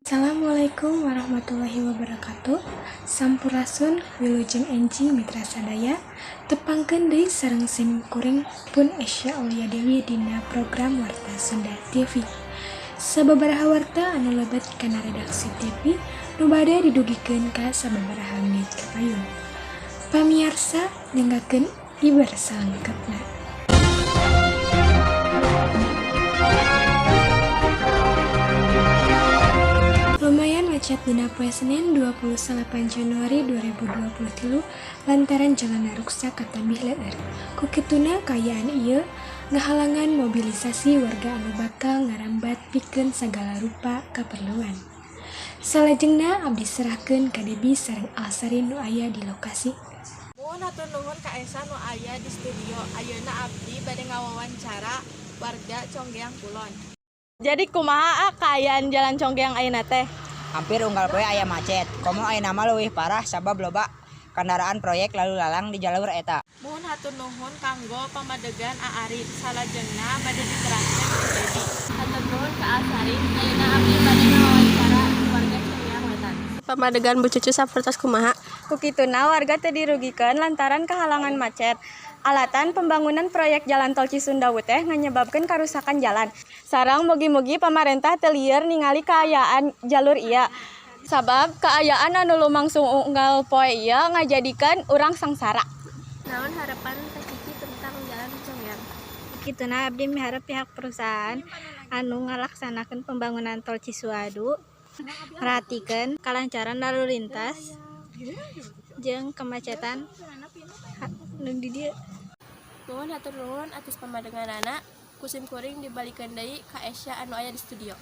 Assalamualaikum warahmatullahi wabarakatuh. Sampurasun, wilujeng enjing mitra sadaya. Tepangkeun deui sareng sim kuring pun Esya Aulia Dewi dina program Warta Sunda TV. Sababaraha warta anu lebet kana redaksi TV nu bade didugikeun ka sababaraha menit kapayun. Pamiarsa, nyanggakeun iber salengkepna. Lumayan macet dina poe Senin 28 Januari 2023 lantaran jalan ruksak katabih leueur. Ku kituna kaayaan ieu ngahalangan mobilisasi warga anu bakal ngarambat pikeun sagala rupa kaperluan. Salajengna abdi serahkeun ka Debi sareng Alsari nu aya di lokasi. Muhun, hatur nuhun ka Esa nu aya di studio. Ayeuna abdi bade ngawawancara warga Conggeang Kulon. Jadi kumaha kaayaan jalan Conggeang ayeuna teh? Hampir unggal poe aya macet. Komo ayeuna mah leuwih parah sabab loba kendaraan proyek lalu lalang di jalur eta. Muhun, hatur nuhun kanggo pamadegan Aarin. Salajengna bade diterangkeun ku Debi. Hatur nuhun ka Alsari. Ayeuna abdi bade ngawawancara warga Conggeang Wetan. Pamadegan Bu Cucu sapertos kumaha? Ku kituna warga teu dirugikeun lantaran kahalangan macet. Alatan pembangunan proyek jalan tol Cisundawu teh nganyebabkeun karusakan jalan. Sareng mugi-mugi pamarentah teu lieur ningali kaayaan jalur ieu. Sabab kaayaan anu lumangsung unggal poe ieu ngajadikeun urang sangsara. Naon harapan Teh Cici tentang jalan Conggeang? Kituna abdi miharep pihak perusahaan anu ngalaksanakeun pembangunan tol Cisuadu merhatikeun kalancaran lalu lintas jeung kemacetan nu di dieu. Nuhun, hatur nuhun atas pamadeganana. Ku sim kuring dibalikeun deui ka Esya anu aya di studio.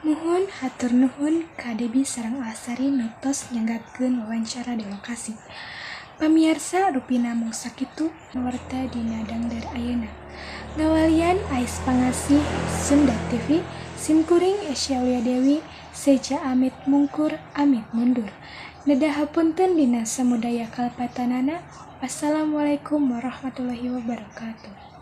Muhun, hatur nuhun ka Debi sareng Alsari nu tos nyanggakeun wawancara di lokasi. Pamiarsa, rupina mung sakitu warta dina dangdeur ayeuna. Ngawalian ais pangasih Sunda TV, sim kuring Esya Aulia Dewi, seja amit mungkur, amit mundur. Neda hapunten dina samudaya kalepatanana. Wassalamualaikum warahmatullahi wabarakatuh.